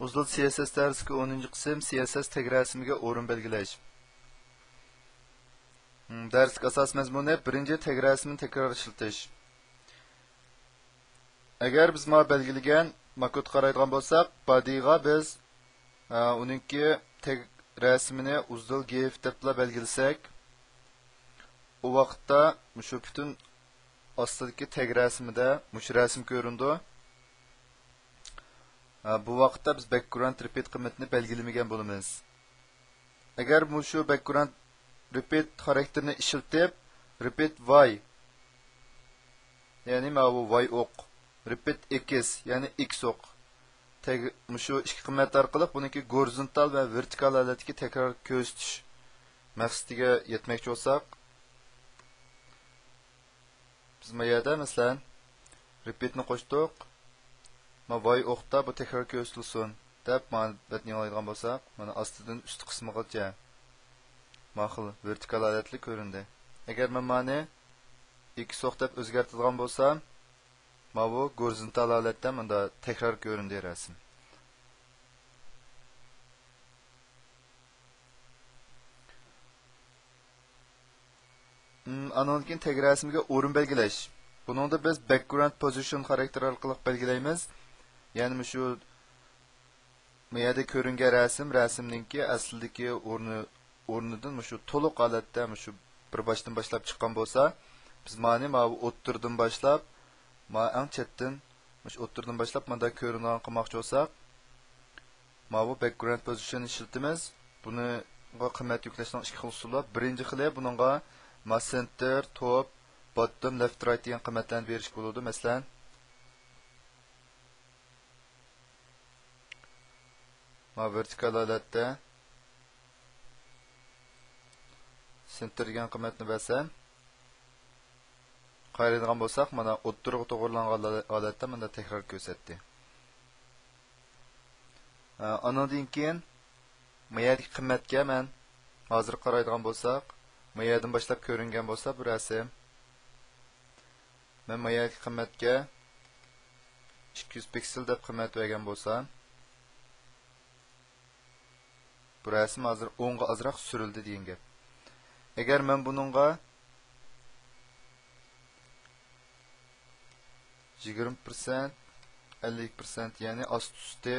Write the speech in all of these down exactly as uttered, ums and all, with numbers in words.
ئۇزۇل سىئېسئېس دەرسلىكى ئونىنچى قىسىم، سىئېسئېس تەگ رەسىمىگە ئورۇن بەلگىلەش. ھم، دەرسلىك ئاساس مەزمۇنى بىرىنچى تەگ رەسىمنى تەكرار ئىشلىتىش. ئەگەر بىز مانا بەلگىلىگەن ماكودقا قارايدىغان بولساق، بادىغا بىز، ئە، ئۇنىڭكى تەگ رەسىمىنى ئۇزۇل گىف دەپلا بەلگىلىسەك، ئۇ ۋاقىتتا مۇشۇ پۈتۈن ئاستىدىكى تەگ رەسىمىدە مۇشۇ رەسىم كۆرۈنىدۇ. ھە، بۇ ۋاقىتتا بىز بەكگراۋند رىپىت قىممىتىنى بەلگىلىمىگەن بولىمىز. ئەگەر مۇشۇ بەكگراۋند رىپىت خاراكتېرىنى ئىشلىتىپ، رىپىت ۋاي، يەنى ماۋۇ ۋاي ئوق، رىپىت ئېكس، يەنى ئېكس ئوق، تەگ-، مۇشۇ ئىككى قىممەت ئارقىلىق بۇنىڭكى گورىزونتال ۋە ۋېرتىكال ھالەتتىكى تەكرار كۆرسىتىش مەقسىتىگە يەتمەكچى بولساق، بىز ما يەردە، مەسىلەن، رىپىتنى قوشتۇق. ما ۋاي ئوقتا بۇ تەكرار كۆرسىتىلسۇن دەپ، مانا بەتنى يېڭىلايدىغان بولساق، مانا ئاستىدىن ئۈستى قىسمىغىچە ما خىل ۋېرتىكال ھالەتلىك كۆرۈندى. ئەگەر مەن مانى ئېكس ئوق دەپ ئۆزگەرتىدىغان بولسام، ماۋۇ گورىزونتال ھالەتتە مۇندا تەكرار كۆرۈندى رەسىم. م، ئانىڭدىن كېيىن تەگ رەسىمگە ئورۇن بەلگىلەش. بۇنىڭدا بىز بەكگراۋند پوزىشن خاراكتېر ئارقىلىق بەلگىلەيمىز. يەنى مۇشۇ ما يەردە كۆرۈنگەن رەسىم، رەسىمنىڭكى ئەسلىدىكى ئورنى، ئورنىدىن مۇشۇ تولۇق ھالەتتە مۇشۇ بىر باشتىن باشلاپ چىققان بولسا، بىز مانى ماۋۇ ئوتتۇرىدىن باشلاپ، ما ئەڭ چەتتىن، مۇشۇ ئوتتۇرىدىن باشلاپ مۇنداق كۆرۈنىدىغان قىلماقچى بولساق، ماۋۇ بەكگراۋند پوزىشن ئىشلىتىمىز. بۇنىڭغا قىممەت يۈكلەشنىڭ ئىككى خىل ئۇسۇلى بار. بىرىنچى خىلى بۇنىڭغا ما سېنتىر، توپ، باتتوم، لېفت، رايت دېگەن قىممەتلەرنى بېرىشكە بولىدۇ. مەسىلەن، ما ۋېرتىكال ھالەتتە سېنتىر دېگەن قىممەتنى بەرسەم، قارايدىغان بولساق، مانا ئوتتۇرىغا توغرىلانغان ھالەتتە مانا تەكرار كۆرسەتتى. ئانىڭدىن كېيىن ما يەردىكى قىممەتكە مەن ھازىر قارايدىغان بولساق، ما يەردىن باشلاپ كۆرۈنگەن بولسا بۇ رەسىم، مەن ما يەردىكى قىممەتكە ئىككى يۈز پىكسېل دەپ قىممەت بەرگەن بولسام، بۇ رەسىم ھازىر ئوڭغا ئازراق سۈرۈلدى دېگەن گەپ. ئەگەر مەن بۇنىڭغا يىگىرمە پىرسەنت، ئەللىك پىرسەنت، يەنى ئاستى ئۈستى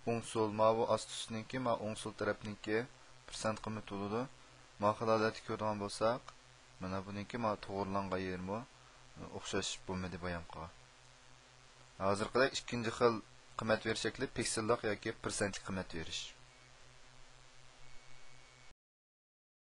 ئوڭ سول، ماۋۇ ئاستى ئۈستىنىڭكى، ما ئوڭ سول تەرەپنىڭكى پىرسەنت قىممىتى بولىدۇ. ما خىل ھالەتتە كۆرىدىغان بولساق، مانا بۇنىڭكى ما توغرىلانغان يېرىمۇ ئوخشاش بولمىدى بايامقىغا. ھازىرقىدەك ئىككىنچى خىل قىممەت بېرىش شەكلى پىكسېللىق ياكى پىرسەنتلىك قىممەت بېرىش.